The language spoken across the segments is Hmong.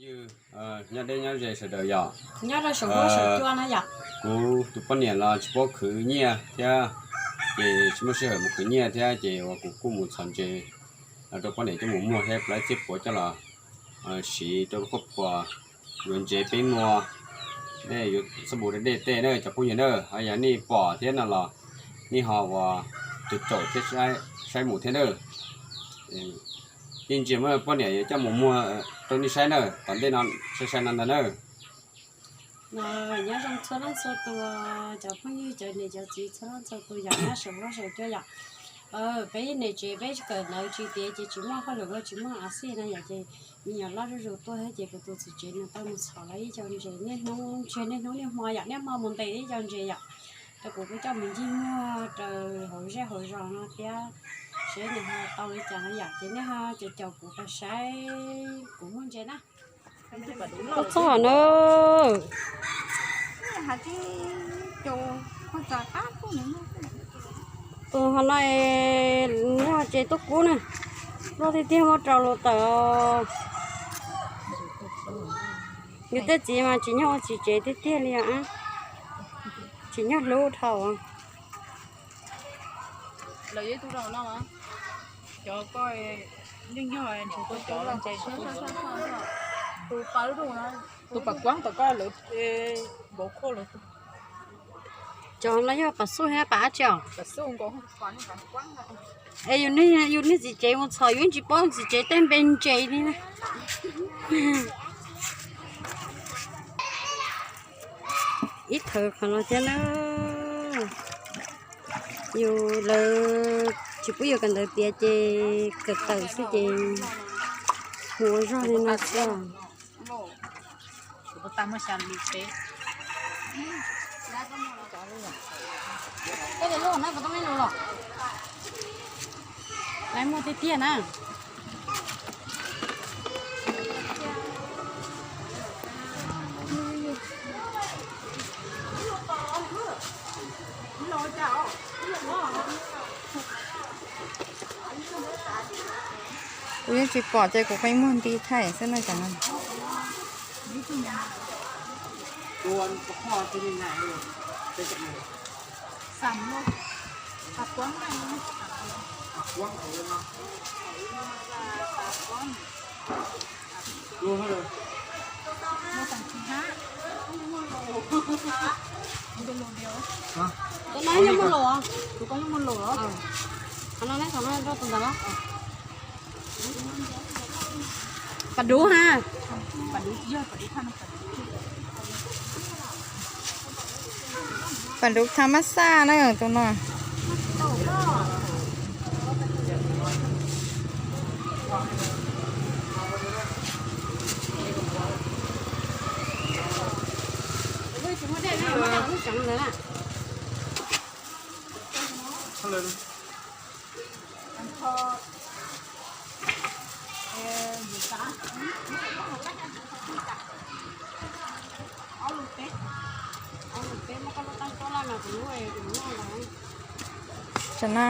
Nyob deb nyob ze sawv daws yom. Kuv tus poj niam los tsis paub khwv nyiaj thiab, ces tsis muaj sij hawm mus khwv nyiaj thiab, ces uas kuv kuj mus txhom ntses los rau poj niam coj mus muag thiab, kuv lab txiab puav coj los siv rau lub qhuab phuas yuav ntses peb muag. Nej yuav txhob npau dej tej na cov phooj ywg na, ho yog nej pom thiab no los nej ho ua caum caum thiab saib mus thiab na. Yeej ntsia muab poj niam yuav coj mus muag rau nej saib na, tom ntej no sai sai no ntag na. Nyob zoo txhua leej txhua tus, cov phooj ywg cov niam cov txiv txhua leej txhua tus yom, nyob saum huab saum cua yom. Peb ib niam tsev peb kawm ntawv tsis tiav ces tsis muaj hauj lwm, tsis muaj a xij no yom, ces me nyuam loj zuj zus tuaj thiab ces kuv tus txiv tsev nws tau mus txhom lawv ib co ntses niaj hnub, tsis niaj hnub niaj hmo yom, niaj hmo mus ntes ib co ntses yom. Ces kuv kuj coj mus ncig muag rau hauv zej hauv zos no thiab, seb nws ho tau li cas no yom, ces nej ho caum caum kuv pab saib kuv muag ntses na. Koj txhob hom na. Tus ho no nyob tsev tuaj kub na, loj tiag tiag muab rau luag tawm. Yus tej txiv mas tsis nyob ua txiv tsev tiag tiag li os, tsis nyob hlub dhau. Tus pam kuab tom koj lawv npau khuaj lawm. Cov no yog pam xuj thiab pam dab tsi os? Es yus niag txiv tsev mus txhom yus yeej tsis paub txiv tsev tej npe ntses li na. Ib thawv qhov no thiab na. Yus lawv tsis pub yus kawm ntawv tiav ces kawm tawm xwb ces mus ua zog li no xwb. Lawv muaj tiag tiag na. Kuv yeej tsis pom ces kuv pheej muag nti thaij xwb na cov no. Tus no yog muaj lus, tus koj muaj lus. Qhov no neb, qhov no rau tus ntawd los. Pas dub ha. Pas dub tham mab xaj na tus no. Tam no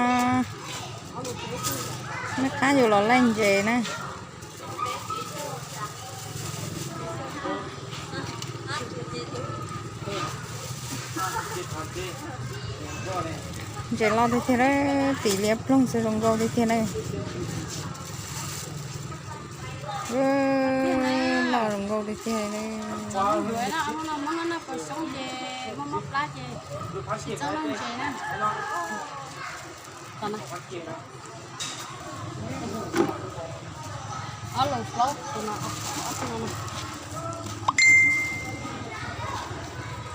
neb qab yus los laij ntses na. Ntses loj tiag tiag, tim liab ploog xwb, zoo nkauj tiag tiag na. Loj zoo nkauj tiag tiag. Ob lus plaub,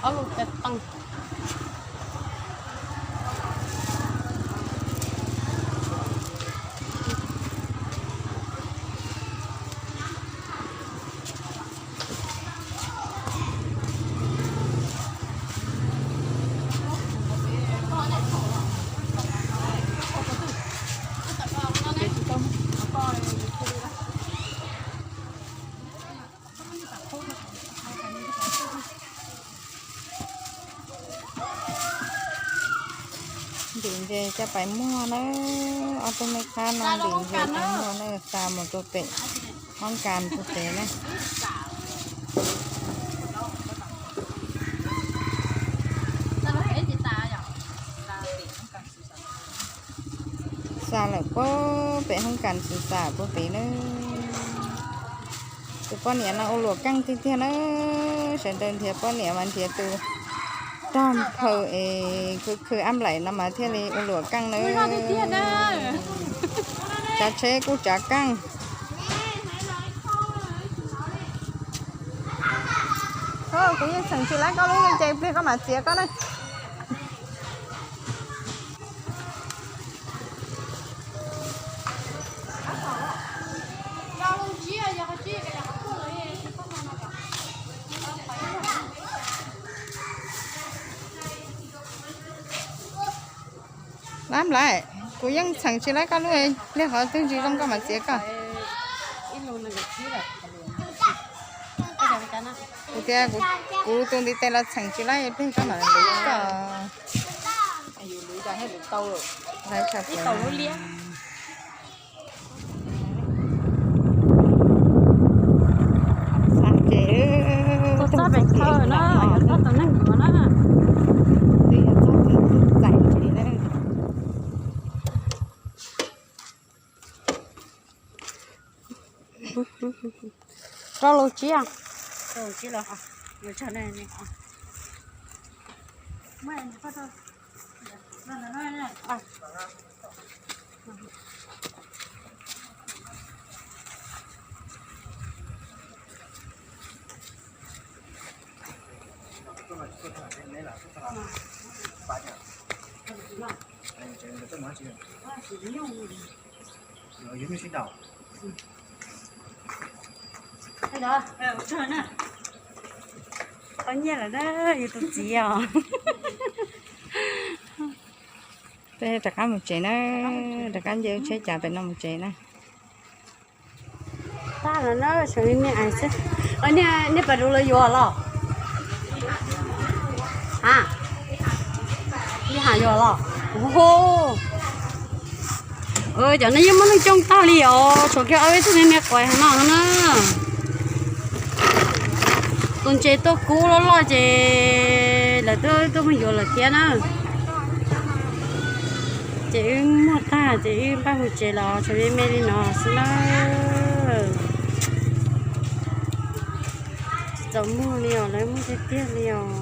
ob lus peb teeg. Ntim ntses coj pais muag na, ob tug me qab no ntim ntses pais muag na, xa mus rau pem hoob kas rau pem na. Xa lawm puag pem hoob kas Xwm Xam puag pem na. Tus poj niam no ua luam keej tiag tiag na. Sawv daws nrhiav poj niam mas nrhiav tus rog phaw es khwv khwv ab nplaim no mas thiaj li ua luam keej na. Tsav tsheb kuj tsav keej. Kuv yeej txheem tsis laib koj lub ntsej pliag koj mam txiav koj na. Lab lawm, kuv yeej txheem tsis laib koj lub, pliag qhov twg tsis zoo koj mam txiav koj. Kuv tias kuv tus ntiv tes los txheem tsis laib, pliag koj mam luv koj. Txog pem thawj na, yog txog tus neeg yuav na. Rau lus tsib. Tau nyiaj lawm na, yus tus txiv os. Peb rov qab mus tsev na, rov qab nce lub tsheb cav pem no mus tsev na. Tag lawm na, tseem li niaj ais xwb. Niaj, niaj pas rau lawv yuav los? A, niaj has yuav los? Ho, cov no yeej muaj neeg coob tag li os, tshuav kiag ob peb tug niag quav no na. Tus ntses tuaj kub loj loj ces lawv tuaj, tuaj mus yuav lawm thiab na. Ces wb muag tag ces wb npaj mus tsev los tshuav me me li no xwb na. Tsis txaus muag li os, lawv muag tiag tiag li os.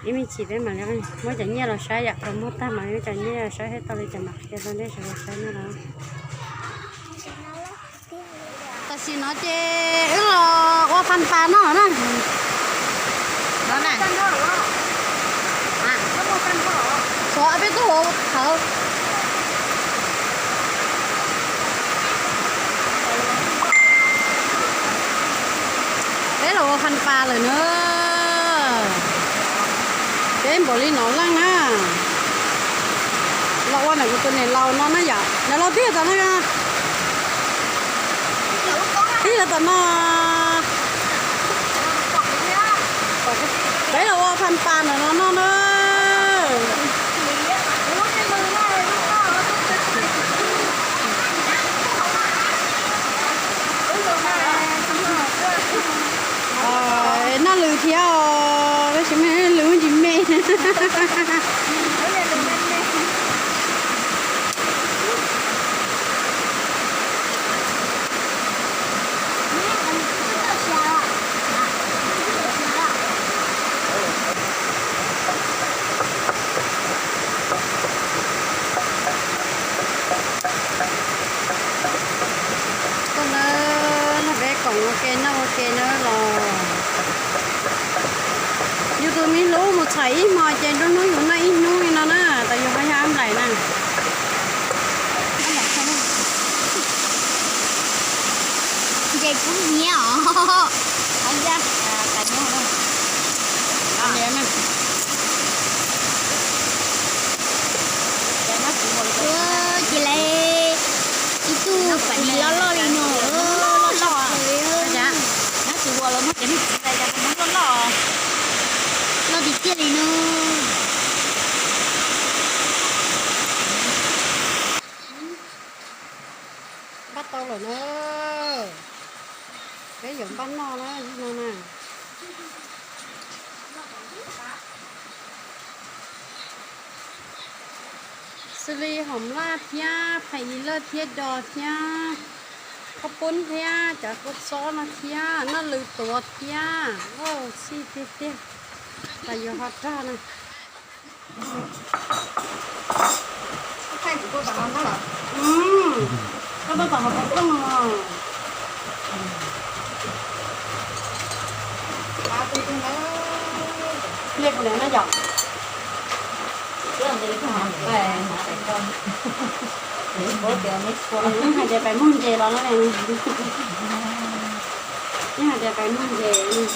Ib me chim peb mam li muab cov nyiaj los saib yom, thaum muag tag mas muab cov nyiaj los saib thiab tau li cas mam qhia rau nej sawv daws saib na. Tam sim no ces wb los ua Phas Pas noj na. Tshuav peb tug hauv. Peb los ua Phas Pas lawm na. Peb npaum li no leej na. Los ua ntawm kuv tus niam laus no na yom, niam laus twb yog tom no. Twb yog tom no. Peb los ua Phas Pas ntawm no noj na. Noj lwm thiab os, tab sis mas lwm tsis me. Tuaj na, nrog peb koom ua ke noj ua ke na los. Yus tus me hlub mus txhom ib hmo ces nruab hnub yus noj ib hnub li no na, tas yus ho yog ab nplaim na. Nce kub hnyiab os. Ua ces lawv ib tug pam dis loj loj li no, loj tshaj plaws li. Loj tiag tiag li no. Npaj tau lawm na. Peb yuav npaj noj na, no na. Xws li hom laj thiab phaim ib lawj thiab dos thiab khaub poob thiab cov kua txob no thiab noj lwm tuav thiab, xij tiag tiag. Los yuav ho rog na. Koj tuaj tom hauv paus rooj no. Pliag kuv niam no yom. Yeej hais tias pais muag ntses los no ne. Yeej hais tias pais muag ntses.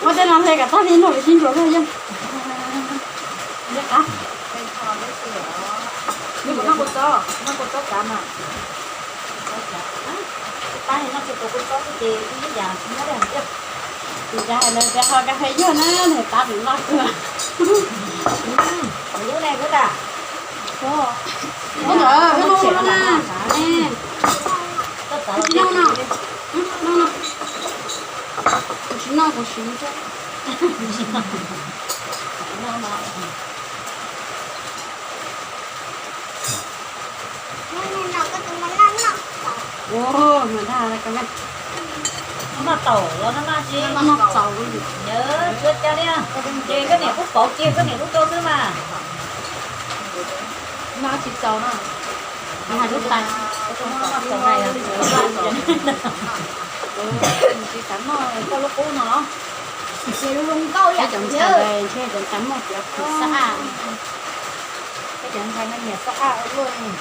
Muab tej no hle kom tag li nrog sib ntsuas luag yeej. Nws puas noj kua txob, noj kua txob kav mas. Tab noj kua txob kua txob xwb ces ib yam tsis muab li hais tias. Tus cas hais lawv tias ho kas fes yuag na, nws tab loj kawg. Lub ne kuv tas. Ua ntawd, wb noj no na. Tsis noj no. Noj no. Kuv tsis noj, kuv siv thiab. Ua, noj taum los noj tsis noj txaus. Yog tsuav cas li, ces koj niam kuj pauv kiag koj niam lub rau xwb mas. Noj tsis txaus no. Hais lub tais. Tsis xav noj koj lub qub no los. Peb cov ntxhais ntshe cov ntxhais muaj cov xab ab. Peb cov ntxhais no nyiam xab ab ua luaj.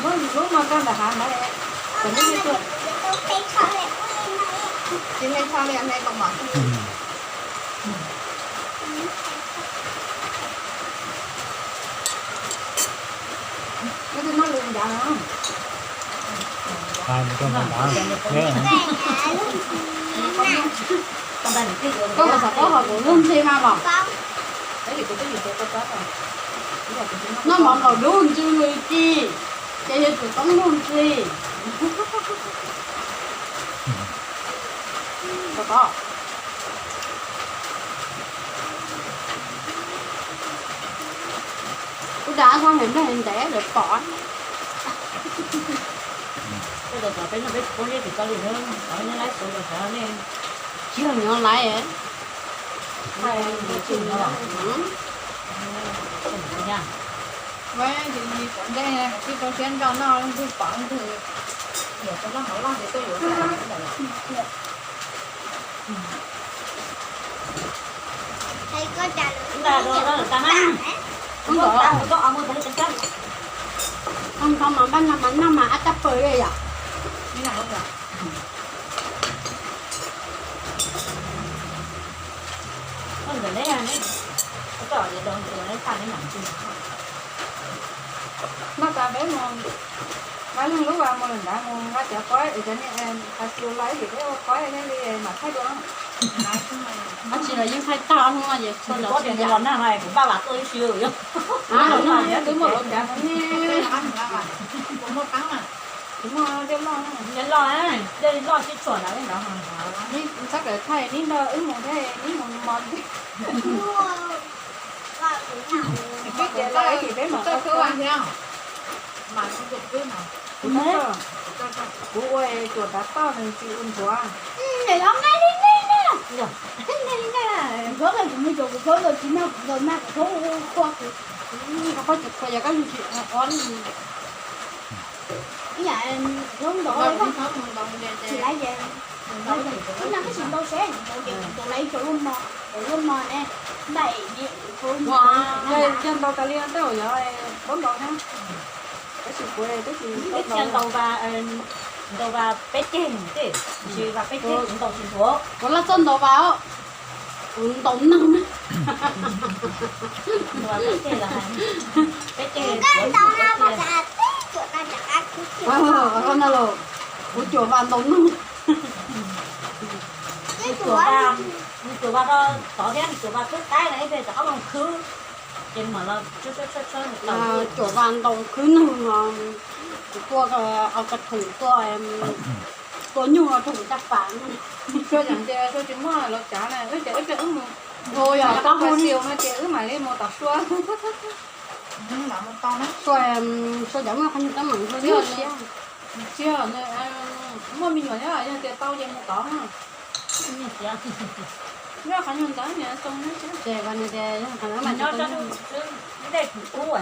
Muab lub no tso ntawm hav ntawd. Tsis hle tsho li, hle kom mom. Koj twb noj lus ncav no. Koj puas xav paub hais kuv luag ntxhi mas mom? Noj mov nplaum dub ntsws nws ci, ces yog tsum toob luag ntxhi. Kuv dag txhob hais nplog ntev lawv pom. Peb tau tom peb noj peb tsis paub neb tim koj li, nej laib xyov los xyov nej. Tsis yog nyob laib. Ntej sib rau siab nroj noj leej twg pom leej twg, niam rau loj hauv loj ces tuaj yuav. Ntau mas npaj no mas noj mas ab tab pawg li yom. Noj tas peb mus, nqa leej lub vas mus lawm nrad mus nqa cov qaib es cov niag tas tus lawv ces peb ua qaib thiaj li mam thaij dua. Dab tsi los yeej thaij tag no ces txhua los nag no kuv npaj vas tuaj ib si. Twb muaj lov cav ne. Kuv muaj dej loj, dej loj sib tshuam nrad li ntawd. Txhob kawm thaij neb nrog wb mus thiab neb mus mos. Peb tias lawv ces peb mam tau thiab. Kuv ua cuam tav toj nws tsis ua ntxuav. Kuv mus cuam kuv phob nkaus tsis noj kuv nkaus nag kuv phob ua qhua kuv. Koj phob tsis qhua yog koj tsis ua li. Ib yam hlob ntaus tsis laib ces, ib no peb tsis ntaus seb ntaus ces kuv ntaus laib rau lub no, rau lub no ne, ntaim ne. Yog ntaus tas li tej zaum yog paub ntaus thiab. Tab sis kuv tab sis peb tsis ntaus, ntaus vas peb ceg, tab sis vas peb ceg kuv ntaus tsis ntxuav. Kuv laj txoj ntaus vas, kuv ntaus neeg. Peb ceg, kuv cuam vas ntaus neeg. Kuv cuam vas Nws cuam vas rau tod thiab nws cuam vas khwb qaib no ib pliag rov qab mus khwb, ces mam los tshawb tshawb tshawb tshawb mus tau. Cuam vas ntaus khwb neeg no, kuv tua, ua ka thoom tua, tua nyuj no rau kuv caj pas. Sua tseem tias sua tsis muaj lov cav na, wb ces wb mus, yog tau hu no ces wb mam li mus tom sua. Sua, sua cov muaj qhov nyuag teeb meem, sua tsis siab. Tsis, muaj me nyuam thiab, yog tias tau ces mus tod. Nyob qhov nyuag ntawd niam xoo nyob siab. Ces nyob ib daim kuv ub,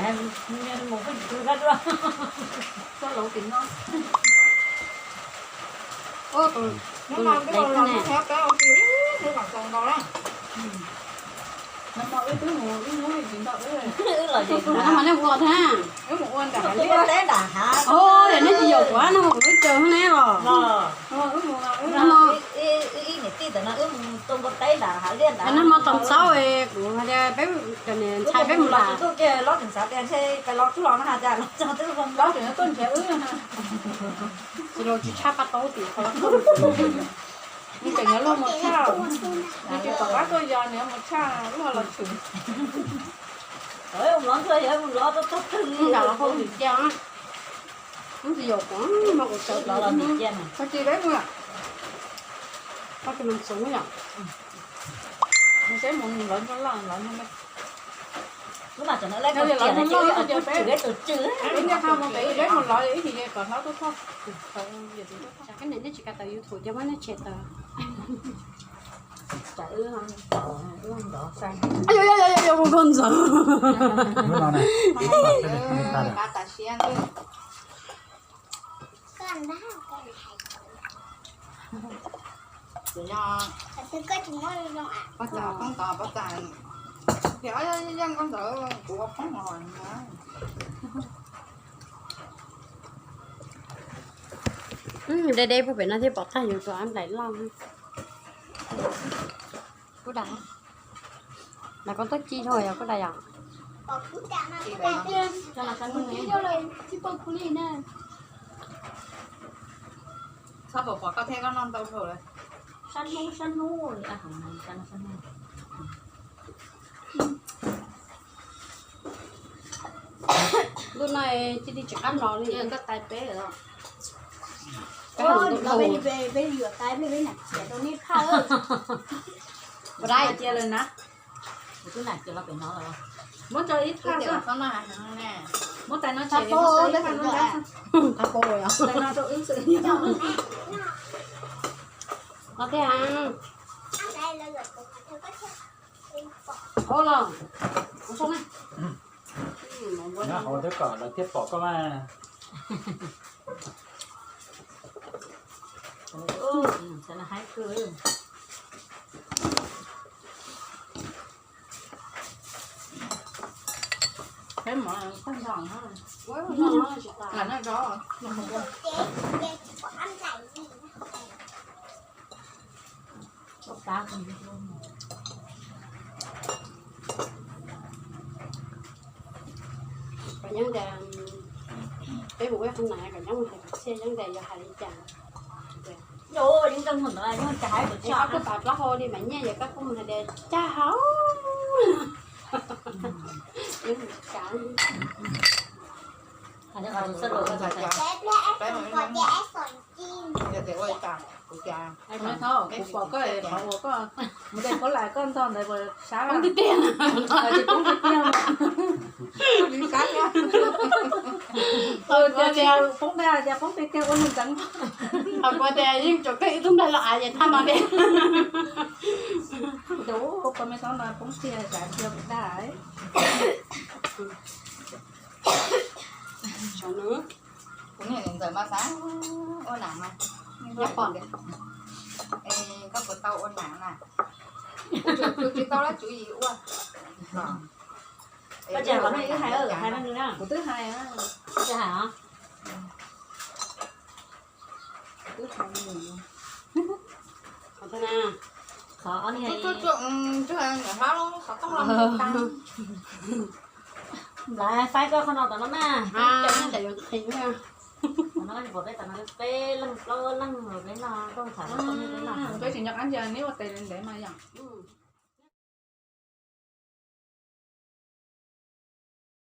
mus pheej tsis khwv kab dua. Txoj laus tim no. Hnub no twb los nrog peb ua si ib hnub kom txaus nkaus na. Nag hmo wb twb mus ib hnub li tsis nrog wb, wb los ces nag hmo nej mus ua thiab, wb mus ua nram hav liaj. Yog nej tsis yaum kuv, nag hmo kuv wb caw neb los. Wb mus, wb ib niam tij ntawm no wb mus tua npua teb nram hav liaj ntawd. Nag hmo txaus ntxov kuv hais tias peb cov niam ntxhais peb mus los. Lob tseem xav tias ntshe peb los tsuag los no has tas los txog twb zoo, lob tseem tuaj nrhiav wb. Tsis los tsis tshaj paj taub tim qhov los txog. Nws tseem yuav luag mus tshaj, nws tsis pom qab tuaj yos nws yuav mus tshaj wb ho los tshwm. Mus lov ntsuag yog mus lov tau tag twg li. Nram los hau vim cia, wb tsis yaum kuv, hmo kuv sawv los vim cia, tag kis peb mus, tag kis mus txoov yom. Saib mus lov ntsuag loj lov ntsuag me. Lub mas tseem lawv lawv tus tiam lawv tus tswv, peb nyiaj qha mus pem peb mus lov ib chim kom hlob tuaj thoj. Tsam koj niam nej tsis kav tawm YouTube ces muab nej tshem tawm. Yog, yog, yog, yog, mus koj ntxawm. Pov txaj poob tod, pov txaj, tias yeej koj ntxawm kuv ua poob os. Deb deb puag pem no thiaj pom tag yus tus ab nplaim loj. Kuv dag, dag koj tuaj ci dhau yog kuv dag yom. Txhob pom pom koj thiab koj noj ntau dhau lawm. Sab hnub sab hnub, sab hnub. Lub no cia li tsis qab los li. Koj tais peb lawm. Peb yuav tais peb, peb yuav tais peb, peb nam cia rau nej phaj. Ua dab cia lawm na. Kuv twb nam cia los pem no lawm. Muab rau ib phaj xwb. Muab tais no tshem, muab rau ib phaj no ntag. Tais no rau wb xwb. Los tiag. Ua los, ua soj na. Nyob hauv twb kom lawv thiaj pom koj mas. Peb mov tag nrho, lam noj zov. Kom nyob ntawm peb mus ua qhov na, kom nyob mus hais txhia nyob ntawm yog hais li cas. Koj kuj pam plaub hau li mas nyiaj yog koj kuj mus hais tias caj hauv. Kuv pom koj qhov uas koj mus de khaub hlab koj ntog ntawd puas sab? Poob tiag tiag. Tsis poob tiag tiag. Poob dag tias poob tiag tiag ua nws ntxeev. Kuv tias yeej tsuas kawg ib tug nplaig los av ces thaj no tiag. Kuv tias ua koj me txhob no poob tiag, sab tiag dag. Kuv niam ntxawm mas xav ua nam mas. Nyob pom. Koj puas tau ua nam na? Kuv tsis tau lab tswv yim ua. Koj tsis hais qhov no, wb hais, hais rau nws na. Kuv twb hais. Koj tsis hais os? Twb hais nws. Qhov na, qhov ob niag, nplai faib koj qhov no tom no na. Peb leeg plaub leeg peb noj, peb tsis nco qab ntsia neb ua tes ntev mas yom.